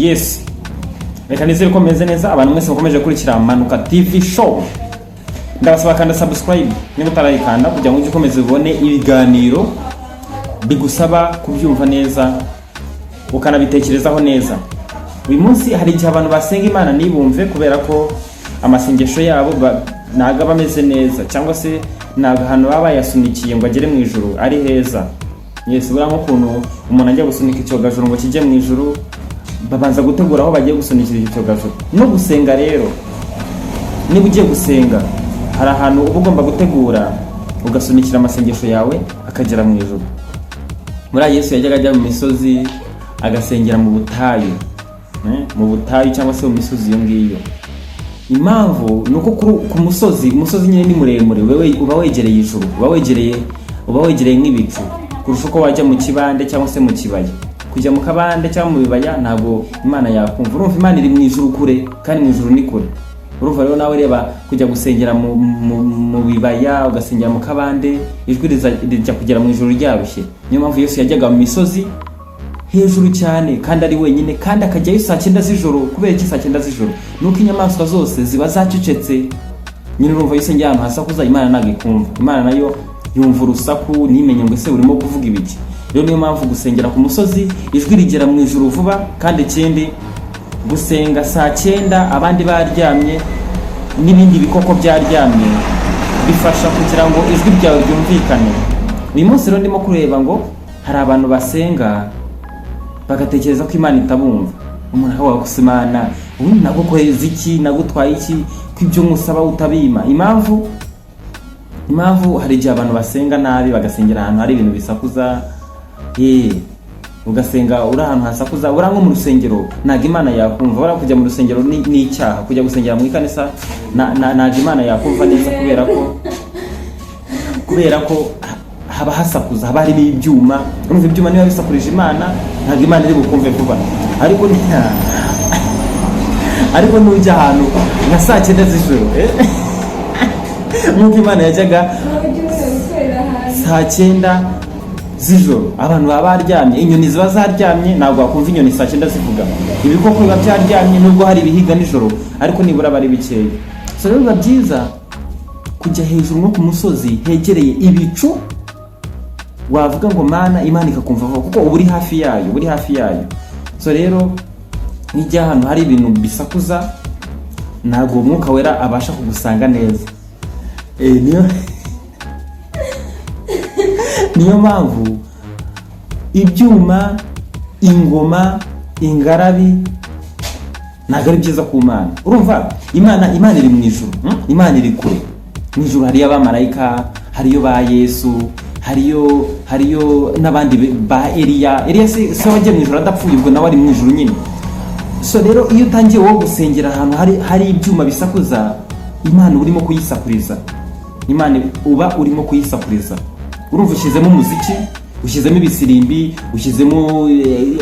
Yes, reka nizere ko meze neza. Abantu mwese mukomeje gukurikira Manuka TV Show, ndabasaba kanda subscribe niba utarayikanda, kugira ngo ujye ukomeza ubone ibiganiro bigusaba kubyumva neza, ukanabitekerezaho neza. Uyu munsi hari igihe abantu basenga Imana ntibumve, kubera ko amasengesho yabo ntabwo aba ameze neza, cyangwa se ntabwo ahantu baba bayasunikiye ngo agere mu ijuru ari heza. Yes, buriya nk'ukuntu umuntu ajya gusunika icyogajuru ngo kijye mu ijuru, babanza gutegura aho bagiye gusunikira icyo cyogajuru. No gusenga rero, niba ugiye gusenga, hari ahantu uba ugomba gutegura, ugasunikira amasengesho yawe akagera mu ijuru. Muri Yesu yajyaga ajya mu misozi, agasengera mu butayu, mu butayu cyangwa se mu misozi iyo ngiyo. Impamvu ni uko ku musozi, umusozi nyine ni muremure, wewe uba wegereye ijuru, uba wegereye nk'ibicu kurusha uko wajya mu kibande cyangwa se mu kibaya. Kujya mu kabande cyangwa mu bibaya, ntabwo Imana yakumva. Urumva, Imana iri mu ijuru kure, kandi mu ijuru ni kure. Urumva rero nawe, reba kujya gusengera mu bibaya, ugasengera mu kabande, ijwi rijya kugera mu ijuru ryarushye. Niyo mpamvu Yesu yajyaga mu misozi hejuru cyane, kandi ari wenyine, kandi akajyayo saa 9 z'ijoro. Kubera iki saa 9 z'ijoro? Ni uko inyamaswa zose ziba zacecetse nyine. Urumva, iyo usengera ahantu hasakuza, Imana ntabwo ikumva. Imana nayo yumva urusaku, ntimenye ngo ese urimo kuvuga ibiki. Rero niyo mpamvu gusengera ku musozi ijwi rigera mu ijuru vuba. Kandi ikindi, gusenga saa 9 abandi baryamye n'ibindi bikoko byaryamye, bifasha kugira ngo ijwi ryawe ryumvikane. Uyu munsi rero ndimo kureba ngo hari abantu basenga bagatekereza ko Imana itabumva. Umuntu akavuga gusa: "Imana, ubundi nagukoreza iki? Nagutwaye iki ko ibyo nkusaba utabima?" Impamvu, hari igihe abantu basenga nabi, bagasengera ahantu hari ibintu bisakuza. Ugasenga uri ahantu hasakuza, uri nko mu rusengero, ntabwo Imana yakumva. Buriya kujya mu rusengero ni icyaha. Kujya gusengera mu ikanisa, ntabwo Imana yakumva neza, kubera ko haba hasakuza, haba harimo ibyuma. Urumva, ibyuma niba bisakurije Imana, ntabwo Imana iri bukumve vuba. Ariko nujya ahantu nka saa 9 z'ijoro, nk'uko Imana yajyaga saa 9 z'ijoro, abantu baba baryamye, inyoni ziba zaryamye. Ntabwo wakumva inyoni saa 9 zivuga. Ibikoko biba byaryamye, nubwo hari ibihiga nijoro, ariko nibura bari bikeya. So rero biba byiza kujya hejuru nko ku musozi hegereye ibicu, wavuga ngo "Mana", Imana ikakumva vuba, kuko uba uri hafi yayo, uba uri hafi yayo. So rero nijya ahantu hari ibintu bisakuza, ntabwo Umwuka Wera abasha kugusanga neza. Niyo mpamvu ibyuma, ingoma, ingarabi ntabwo ari byiza ku Mana. Urumva, Imana iri mu ijuru, Imana iri kure. Mu ijuru hariyo abamarayika, hariyo ba Yesu, hariyo n'abandi ba Eliya. Eliya se wagiye mu ijuru adapfuye? Ubwo nawe ari mu ijuru nyine. So rero iyo utangiye wowe gusengera ahantu hari ibyuma bisakuza, Imana uba urimo kuyisakuriza. Imana uba urimo kuyisakuriza. Urumva, ushyizemo umuziki, ushyizemo ibisirimbi, ushyizemo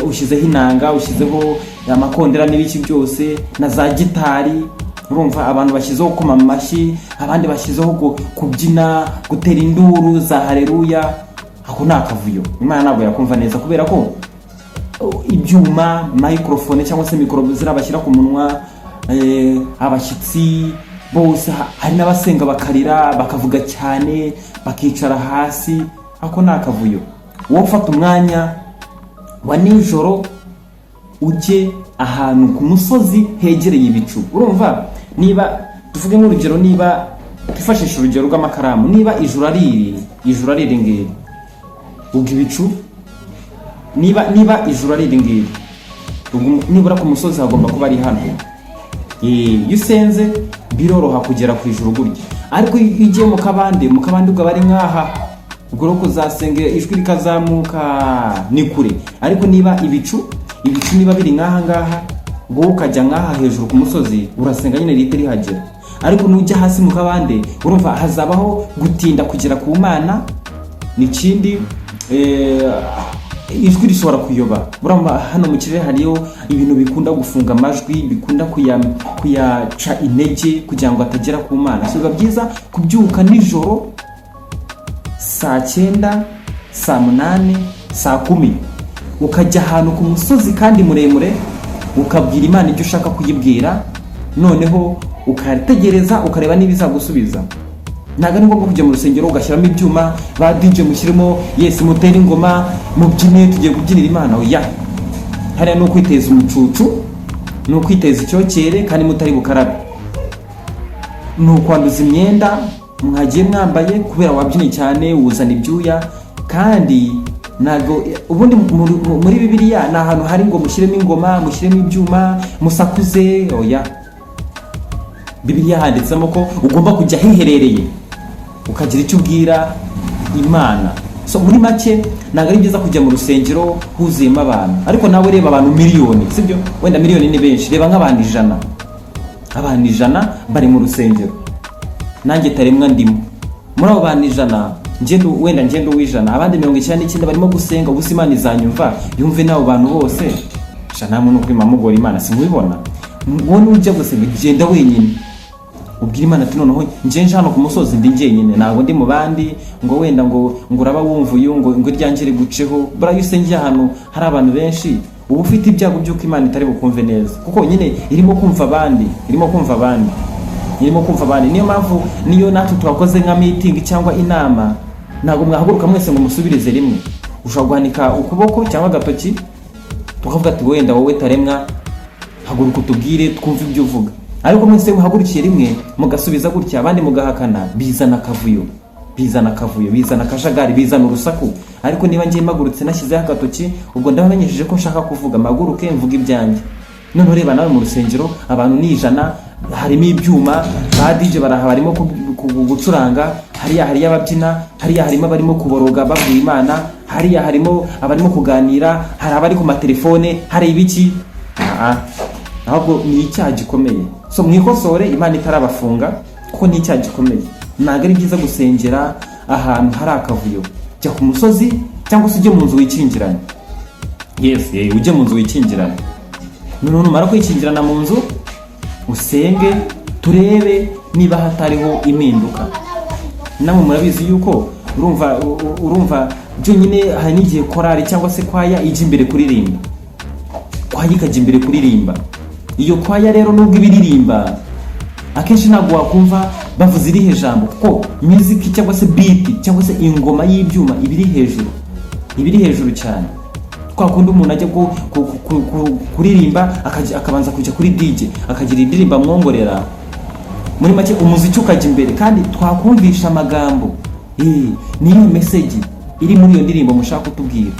ushyizeho inanga, ushyizeho amakondera n'ibiki byose na za gitari. Urumva, abantu bashyizeho gukoma amashyi, abandi bashyizeho kubyina, gutera induru za hareruya. Ako ni akavuyo. Imana ntabwo yakumva neza, kubera ko ibyuma, microphone cyangwa se mikoro ziriya bashyira ku munwa, abashyitsi bose, hari n'abasenga bakarira, bakavuga cyane, bakicara hasi. Ako ni akavuyo. Wowe ufata umwanya wa nijoro, ujye ahantu ku musozi hegereye ibicu. Urumva, niba tuvuge nk'urugero, niba twifashisha urugero rw'amakaramu, niba ijuru ari iri, ijuru ari iri ngiri, ubwo ibicu, niba ijuru ari iri ngiri, ubwo nibura ku musozi hagomba kuba ari hano. Iyo usenze biroroha kugera ku ijuru gutya. Ariko iyo ugiye mu kabande, mu kabande ubwo aba ari nk'aha, ubwo rero kuzasenga ijwi rikazamuka ni kure. Ariko niba ibicu niba biri nk'aha ngaha, wowe ukajya nk'aha hejuru ku musozi, urasenga nyine rihite rihagera. Ariko nujya hasi mu kabande, urumva hazabaho gutinda kugera ku Mana. N'ikindi, ijwi rishobora kuyoba. Urumva, hano mu kirere hariyo ibintu bikunda gufunga amajwi, bikunda kuyaca intege kugira ngo atagera ku Mana. So biba byiza kubyuka nijoro saa 9, saa 8, saa 10, ukajya ahantu ku musozi kandi muremure. ukabwira Imana ibyo ushaka kuyibwira, noneho ukategereza, ukareba niba izagusubiza. Ntabwo ari ngombwa kujya mu rusengero ugashyiramo ibyuma, ba DJ mushyiremo, yes, mutere ingoma, mubyine, tugiye kubyinira Imana. Oya, hariya ni ukwiteza umucucu, ni ukwiteza icyokere kandi mutari bukarabe, ni ukwanduza imyenda mwagiye mwambaye kubera wabyinnye cyane, wuzana ibyuya. Kandi ntabwo ubundi muri Bibiliya ni ahantu hari ngo mushyiremo ingoma, mushyiremo ibyuma, musakuze. Oya, Bibiliya handitsemo ko ugomba kujya hiherereye, ukagira icyo ubwira Imana. So muri make, ntabwo ari byiza kujya mu rusengero huzuyemo abantu. Ariko nawe reba abantu miliyoni, sibyo? Wenda miliyoni ni benshi, reba nk'abantu 100. Abantu 100 bari mu rusengero, nanjye Taremwa ndimo muri abo bantu 100. Ngendo wenda ngendo w'ijana, abandi 99 barimo gusenga. Ubusa Imana izanyumva, yumve n'abo bantu bose? Sha, namwe ni ukuri mugora Imana, simubibona. Wowe nujya gusenga, genda wenyine, ubwira Imana ati: "Noneho nje hano ku musozi, ndi njyenyine, ntabwo ndi mu bandi." Ngo wenda ngo uraba wumva uyu ngo iryanjye riguceho. Buriya iyo usengeye ahantu hari abantu benshi, uba ufite ibyago by'uko Imana itari bukumve neza, kuko nyine irimo kumva abandi, irimo kumva abandi, irimo kumva abandi. Niyo mpamvu niyo natwe twakoze nka meeting cyangwa inama, ntabwo mwahaguruka mwese ngo musubirize rimwe. Ushobora guhanika ukuboko cyangwa agatoki, tukavuga ati: "Wenda wowe Taremwa, haguruka utubwire twumve ibyo uvuga." Ariko mwese muhagurukiye rimwe mugasubiza gutya, abandi mugahakana, bizana akavuyo, bizana akavuyo, bizana akajagari, bizana urusaku. Ariko niba ngiye mpagurutse nashyizeho agatoki, ubwo ndabamenyesheje ko nshaka kuvuga, mpaguruke mvuge ibyanjye. Noneho reba nawe mu rusengero, abantu ni 100, harimo ibyuma, ba DJ baraha, barimo gucuranga hariya, hariyo ababyina hariya, harimo abarimo kuboroga babwira Imana hariya, harimo abarimo kuganira, hari abari ku matelefone, hari ibiki. Ah, ahubwo ni icyaha gikomeye. So mwikosore Imana itarabafunga, kuko ni icyaha gikomeye. Ntabwo ari byiza gusengera ahantu hari akavuyo. Jya ku musozi cyangwa se ujye mu nzu wikingirane. Yes, ujye mu nzu wikingirane. Noneho numara kwikingirana mu nzu, usenge, turebe niba hatariho impinduka. Namwe murabizi yuko urumva byonyine hari n'igihe korari cyangwa se kwaya ijya imbere kuririmba, kwaya ikajya imbere kuririmba. Iyo kwaya rero, nubwo ibiririmba, akenshi ntabwo wakumva bavuze irihe jambo, kuko music cyangwa se beat cyangwa se ingoma y'ibyuma iba iri hejuru, iba iri hejuru cyane. Kwa kundi umuntu ajya kuririmba, akabanza kujya kuri DJ, akagira indirimbo amwongorera. Muri make, umuziki ukajya imbere kandi twakumvisha amagambo. Niyo message iri muri iyo ndirimbo mushaka kutubwira?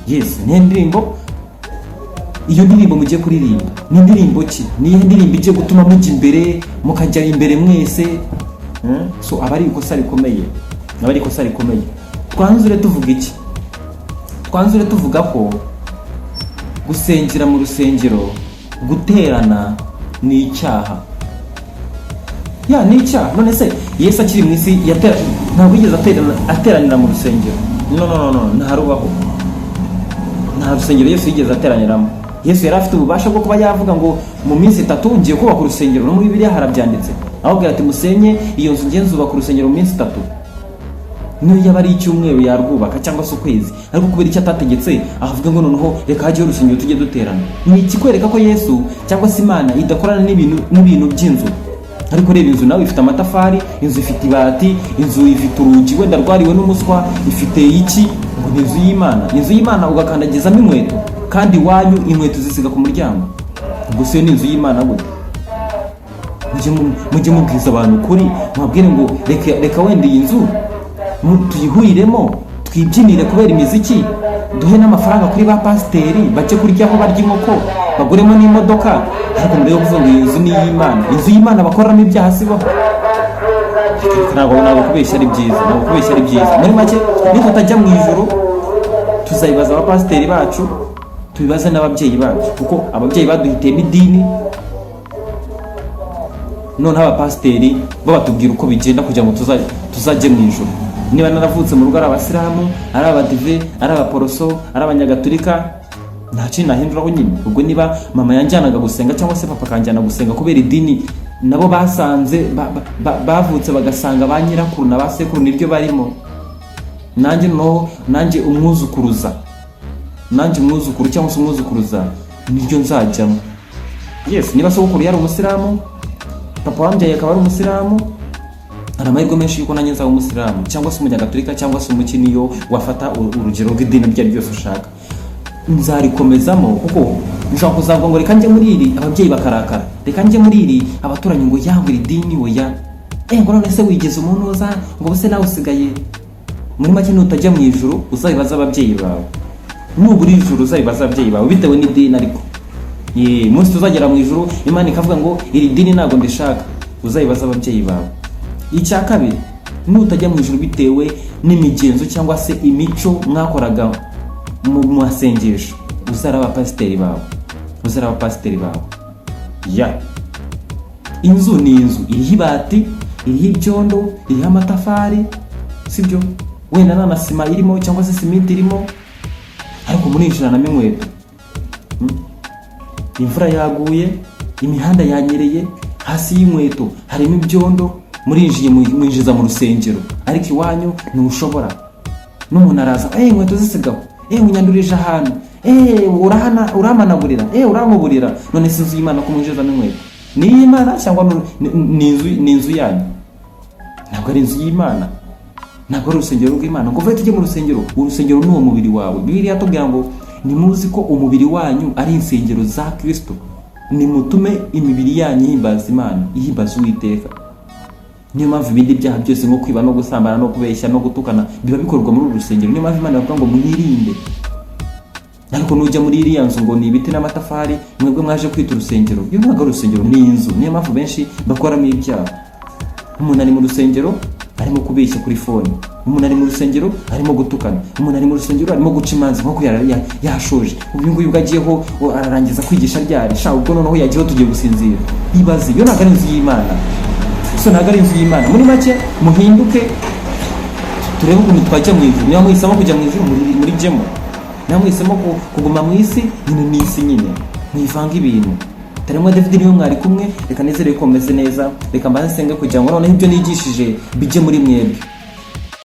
Yes, niyo ndirimbo, iyo ndirimbo mugiye kuririmba ni indirimbo ki? Niyo ndirimbo igiye gutuma mujya imbere, mukajya imbere mwese? So aba ari ikosa rikomeye, aba ari ikosa rikomeye. Twanzure tuvuga iki? Twanzure tuvuga ko gusengera mu rusengero, guterana, ni icyaha. Ya, ni icyaha. None se Yesu akiri mu isi ntabwo yigeze ateranira mu rusengero? No, no, no, no, ntarubaho, nta rusengero Yesu yigeze ateraniramo. Yesu yari afite ububasha bwo kuba yavuga ngo: "Mu minsi 3 ngiye kubaka urusengero." No muri Bibiliya harabyanditse, ahubwo ati: "Musenye iyo nzu, ngiye nzubaka urusengero mu minsi 3." Niyo yaba ari icyumweru yarwubaka, cyangwa se ukwezi. Ariko kubera icyo atategetse ahavuga ngo: "Noneho reka hajyeho urusengero tujye duterana"? Ni ikikwereka ko Yesu cyangwa se Imana idakorana n'ibintu by'inzu. Ariko reba inzu nawe, ifite amatafari, inzu ifite ibati, inzu ifite urugi wenda rwariwe n'umuswa, ifite iki, ngo ni inzu y'Imana. Inzu y'Imana ugakandagizamo inkweto, kandi iwanyu inkweto zisiga ku muryango. Ubwo se iyo ni inzu y'Imana gute? Mujye mubwiza abantu ukuri, mubabwire ngo: "Reka wenda iyi nzu tuyihuriremo, twibyinire kubera imiziki, duhe n'amafaranga kuri ba pasiteri bajye kuryaho, barya inkoko, baguremo n'imodoka." Ariko mbere yo kuvuga ngo iyi nzu ni iy'Imana, inzu y'Imana bakoreramo ibyaha, sibaho. Ntabwo kubeshya ari byiza, ntabwo kubeshya ari byiza. Muri make, nitutajya mu ijuru, tuzabibaza abapasiteri bacu, tubibaze n'ababyeyi bacu, kuko ababyeyi baduhitiyemo idini. Noneho abapasiteri bo batubwira uko bigenda kugira ngo tuzajye mu ijuru. Niba naravutse mu rugo ari abasilamu, ari abadive, ari abaporoso, ari abanyagatulika, nta kintu nahinduraho nyine. Ubwo niba mama yanjyanaga gusenga cyangwa se papa akanjyana gusenga kubera idini nabo basanze bavutse bagasanga ba nyirakuru na ba sekuru niryo barimo, nanjye noneho nanjye umwuzukuruza, nanjye umwuzukuru cyangwa se umwuzukuruza. Niryo nzajyamo. Yes, niba sogokuru yari umusilamu, papa wambyaye akaba ari umusilamu, hari amahirwe menshi yuko nanjye nzaba umusilamu cyangwa se umunyagatolika cyangwa se umukiniyo. Wafata urugero rw'idini iryo ari ryo ryose ushaka, nzarikomezamo, kuko nshobora kuzavuga ngo reka njye muri iri, ababyeyi bakarakara, reka njye muri iri, abaturanyi ngo yangwe iri dini, oya, ngo none se wigeze umuntu uza ngo buse nawe usigaye. Muri make, nutajya mu ijuru uzabibaza ababyeyi bawe, nubura ijuru uzabibaza ababyeyi bawe bitewe n'idini. Ariko umunsi tuzagera mu ijuru, Imana ikavuga ngo iri dini ntabwo ndishaka, uzabibaza ababyeyi bawe. Icya kabiri, nutajya mu ijuru bitewe n'imigenzo cyangwa se imico mwakoraga mu masengesho, uzaraba pasiteri bawe, uzaraba pasiteri bawe. Ya inzu ni inzu iriho ibati, iriho ibyondo, iriho amatafari, sibyo? Wenda nta na sima irimo cyangwa se simenti irimo, ariko murinjiranamo inkweto. Imvura yaguye, imihanda yanyereye, hasi y'inkweto harimo ibyondo, murinjiye, mwinjiza mu rusengero. Ariko iwanyu ntushobora n'umuntu araza, inkweto zisigaho, unyandurije ahantu, urahana, uramanagurira, urankuburira. None se inzu y'Imana ko mwinjizamo inkweto, ni iy'Imana cyangwa ni inzu yanyu? Ntabwo ari inzu y'Imana, ntabwo ari urusengero rw'Imana. Ngo vuba tujye mu rusengero, urusengero ni uwo mubiri wawe. Bibiliya yatubwira ngo nimuzi ko umubiri wanyu ari insengero za Kirisito, nimutume imibiri yanyu ihimbaza Imana, ihimbaza Uwiteka. Niyo mpamvu ibindi byaha byose nko kwiba no gusambana no kubeshya no gutukana biba bikorwa muri uru rusengero. Niyo mpamvu Imana ivuga ngo mwirinde. Ariko nujya muri iriya nzu ngo ni ibiti n'amatafari, mwebwe mwaje kwita urusengero, iyo ntabwo ari urusengero, ni inzu. Niyo mpamvu benshi bakoramo ibyaha. Umuntu ari mu rusengero arimo kubeshya kuri phone, umuntu ari mu rusengero arimo gutukana, umuntu ari mu rusengero arimo guca imanza nko yashoje. Uyu nguyu ubwo agiyeho ararangiza kwigisha ryari? Sha, ubwo noneho yagiyeho tugiye gusinzira. Ibaze, iyo ntabwo ari inzu y'Imana. So ntabwo ari inzu y'Imana. Muri make, muhinduke, turebe ukuntu twajya mu ijuru. Niba muhisemo kujya mu ijuru, murijyemo. Niba muhisemo kuguma mu isi nyine, ni isi nyine, mwivanga ibintu. Taremwa David niwe mwari kumwe. Reka nizere ko mumeze neza. Reka mbanze nsenge kugira ngo noneho ibyo nigishije bijye muri mwebwe.